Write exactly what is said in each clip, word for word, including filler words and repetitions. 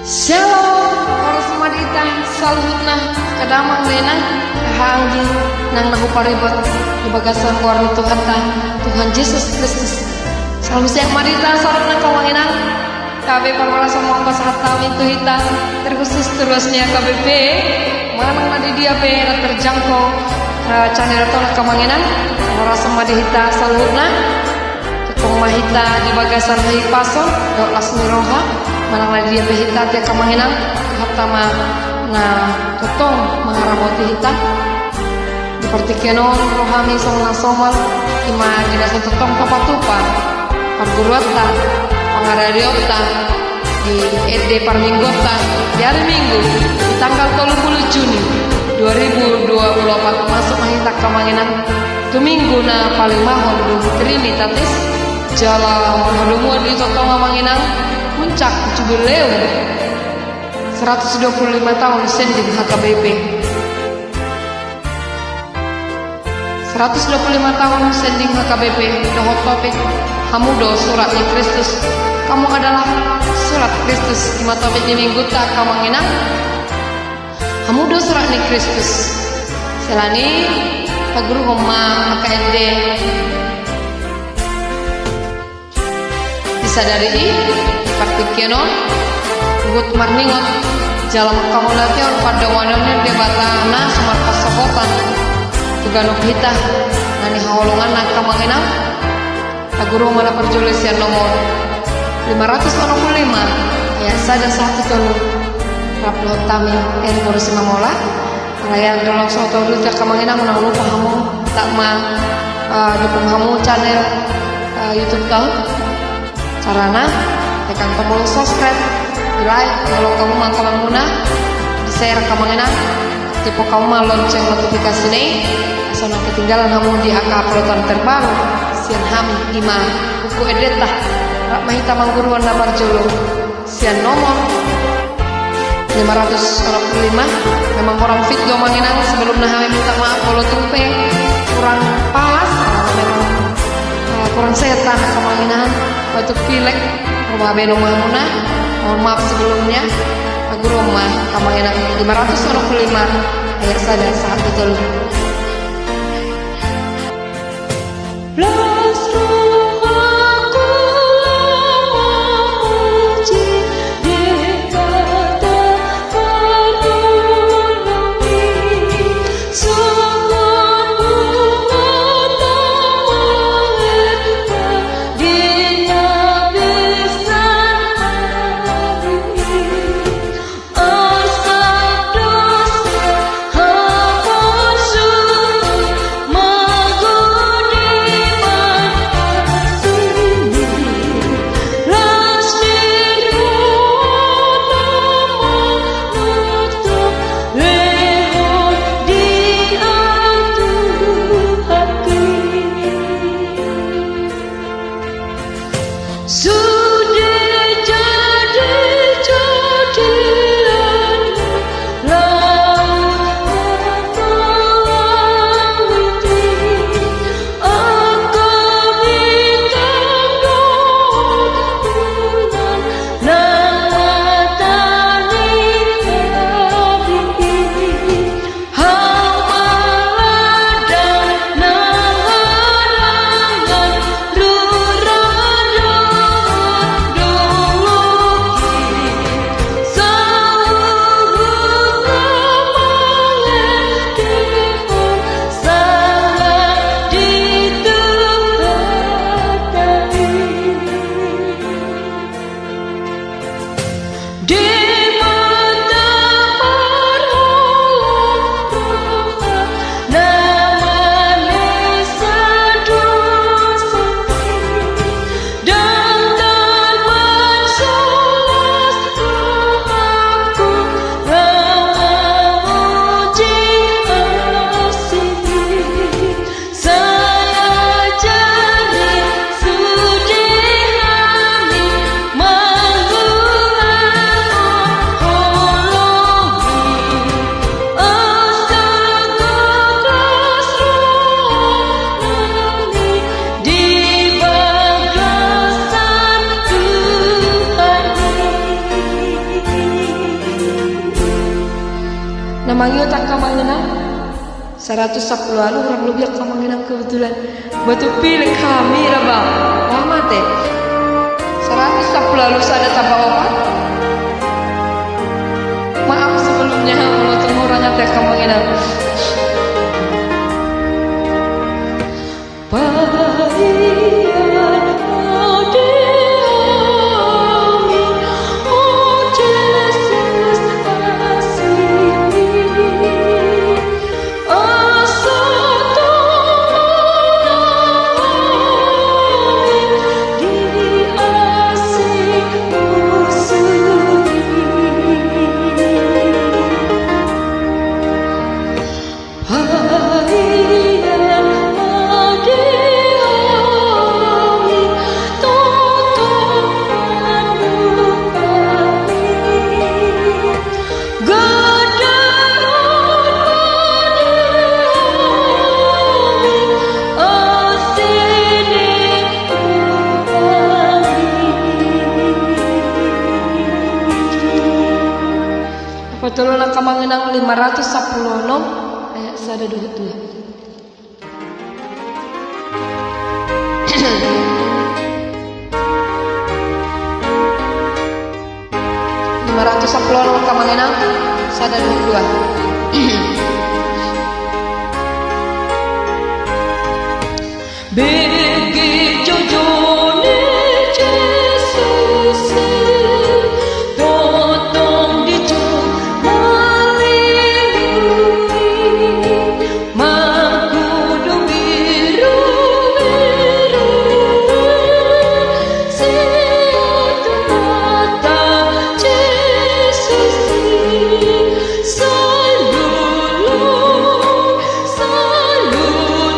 Shalom, horas ma di hita saluhutna, angka damang dainang, haha anggi nang na huparibot di bagasan goar ni Tuhanta, Tuhan Jesus Kristus. Salam sehat ma di hita saluhutna angka amang inang. Gabe parhorasan ma hupasahat hami tu hita, terkhusus tu ruas ni H K B P, manang na di dia pe na terjangkau, eh, channel on angka amang inang, parhorasan ma di hita saluhutna. Tongtong ma hita di bagasan hahipason dohot las ni roha, manang na di dia pe hita, angka amang inang, Tuhanta ma na tongtong mangaramoti hita. Di partingkian on rohami songon na somal, ima di na so tongtong tapatupa parguruanta, pangaradeonta di ende parmingguanta di ari Minggu, di tanggal tolu pulu Juni dua ribu dua pulu opat, masuk ma hita angka amang inang tu Minggu na palima on dohot Trinitatis, jala marhadomuan di tongtong amang inang puncak jubileum seratus dua puluh lima taon sending H K B P. Seratus dua puluh lima taon sending H K B P dohot topik Hamu do Surat ni Kristus. Kamu adalah surat Kristus, ima topik ni mingguta angka amang inang. Hamu do surat ni Kristus. Siala ni i, paguruhon ma angka ende di sadari i, di partingkian on, huhut marningot jala manghamauliatehon pandonganon ni Debata na so marpansohotan tu ganup hita na nihaholonganna angka amang inang. Paguruhon ma na parjolo sian nomor lima ratus onom pulu lima, ayat sada sahat tu tolu. Rap dohot hami N Boru Simamola. Alai andorang so tolu tu angka amang inang, unang lupa hamu, tap ma, eh, dukung hamu channel, eh, YouTube ta on. Carana, tekan tombol subscribe, di like, molo hamu ma angka amang muna, di share angka amang inang, tiop hamu ma lonceng notifikasina i, asa unang ketinggalan hamu di angka uploadan terbaru sian hami, ima buku endenta. Rap ma hita mangguruhon na parjolo sian nomor lima ratus onom pulu lima. Memang kurang fit do amang inang, sebelumna hami minta maaf molo tung pe kurang pas, karena memang, eh, kurang sehat angka amang inang, batuk pilek, rap ma baen ma hamuna, mohon maaf sebelumnya. Paguruhon ma angka amang inang, lima ratus onom pulu lima, ayat sada sahat tu tolu. Mangihuthon angka amang inang, saratus sampulu ualu, kurang lebih angka amang inang kebetulan. Batu pilih kami raba. Wah, mate. Saratus sampulu ualu sada tambah opat. Maaf sebelumnya, molo tung hurang ate angka amang inang. Patolon angka amang inang lima ratus sampulu onom, ayat sada dohot dua. Lima ratus sampulu onom angka amang inang, sada dohot dua. Bege joujou ni Jesus i, tongtong dijou na leleng i, mangkudu birubiru i, sian Tuhanta Jesus i, sai lului, sai lului.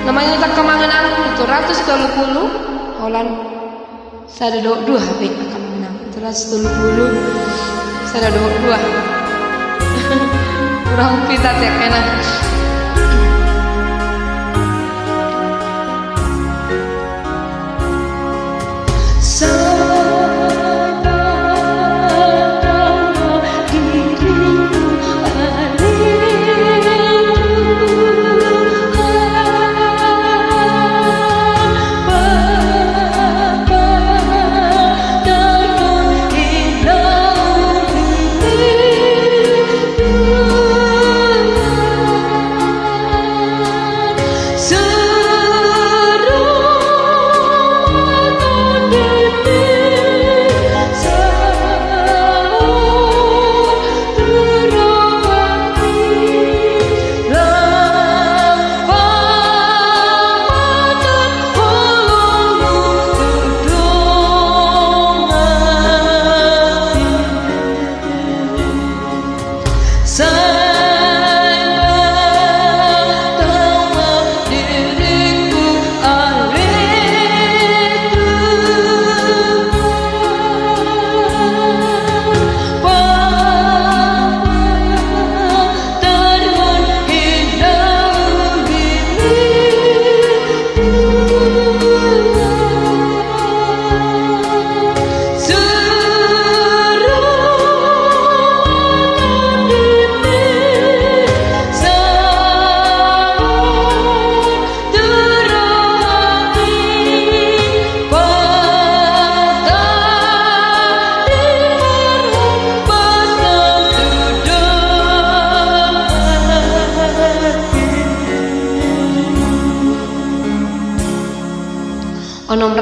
Na mangihuthon angka amang inang, pitu ratus tolu pulu, holan sada dohot dua, hape angka amang inang. Pitu ratus tolu pulu, sada dohot dua. Kurang umpit ate angka inang.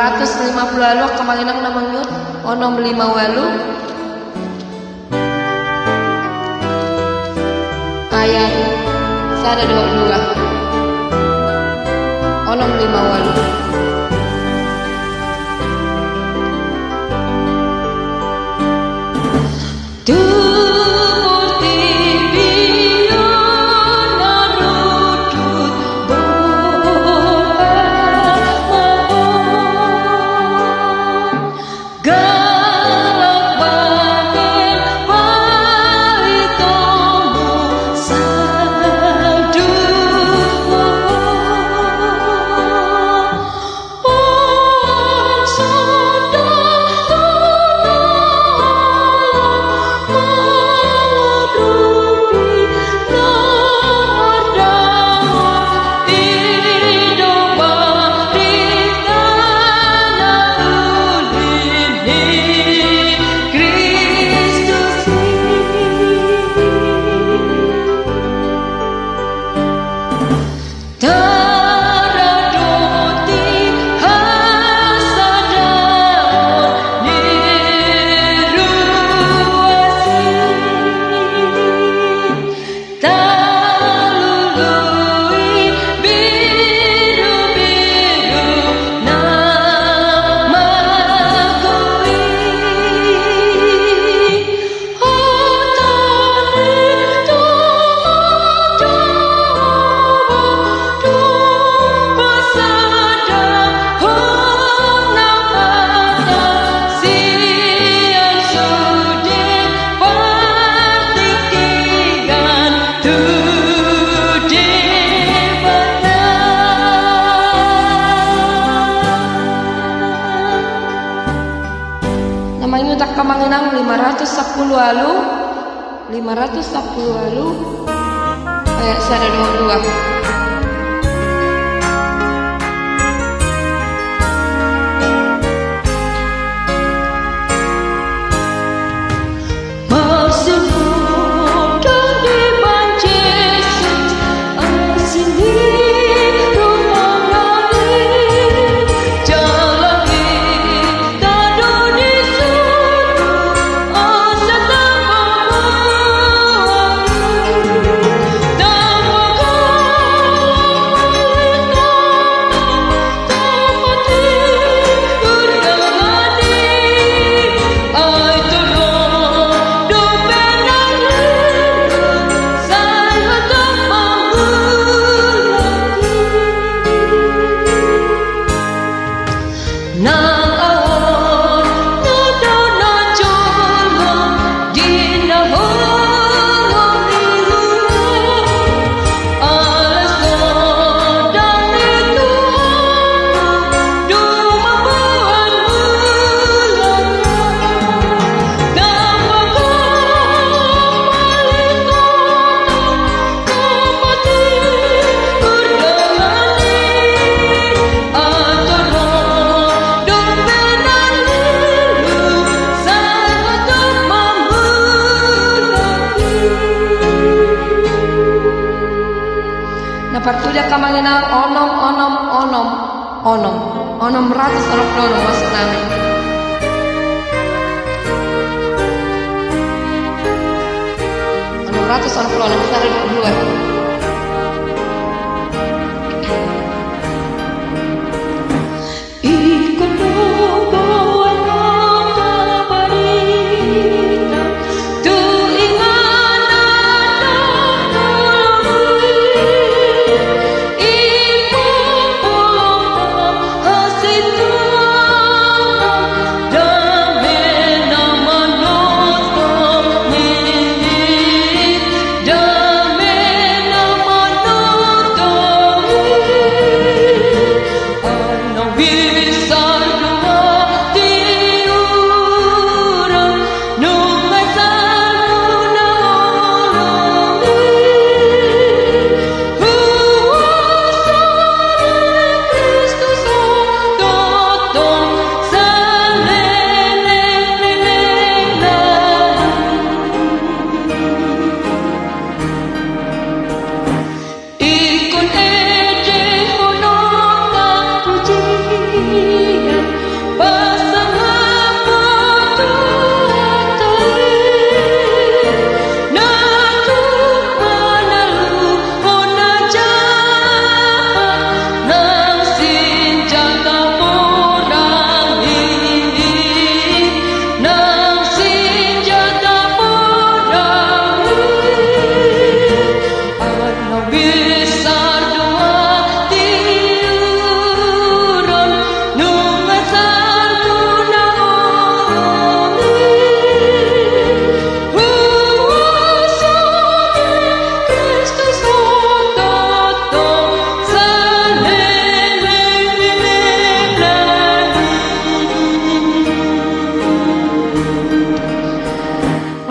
Ratus lima pulu ualu, angka amang inang na mangihuthon onom lima ualu. Ayat sada dohot dua. Onom lima ualu. Na mangihuthon, angka amang inang, lima ratus sampulu ualu, lima ratus sampulu ualu, ayat sada dohot dua. Na partudia, angka amang inang, onom, onom, onom, onom. Onom ratus onom pulu onom, maksud nami. Onom ratus onom pulu onom, sada dohot dua.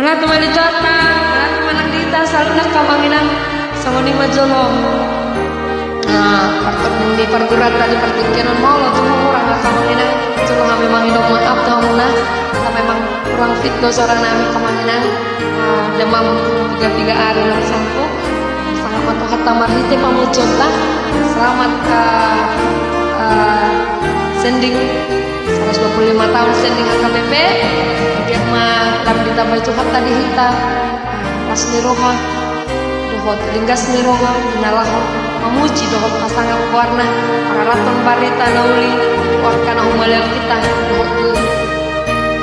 Ratu ma di Jakarta, ratu ma nang di hita saluhutna, amang inang. Songon i ma jolo. Nah, partonun ni parguranta di partingkian on, molo tung hurang hata, amang inang, jolo hami mangido maaf tu hamuna. Karena memang kurang fit do suara nami, amang inang. Ah, demam tiga tiga hari nang sangku. Selamat ma tu hita marhite pamuncuta. Selamat, ah, ah, sending seratus dua puluh lima tahun sending H K B P. Dia ma lam ditambai Tuhan tadi hita. Las ni roha dohot linggas ni roha di na laho mamuji dohot pasangap goarna, pararathon barita na uli, goar na humaliang hita dohot tu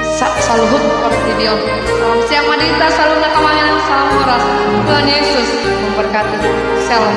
sa-, saluhut portibi on. Salam sehat ma di hita saluhutna, amang inang, salam horas. Tuhan Yesus memberkati. Shalom.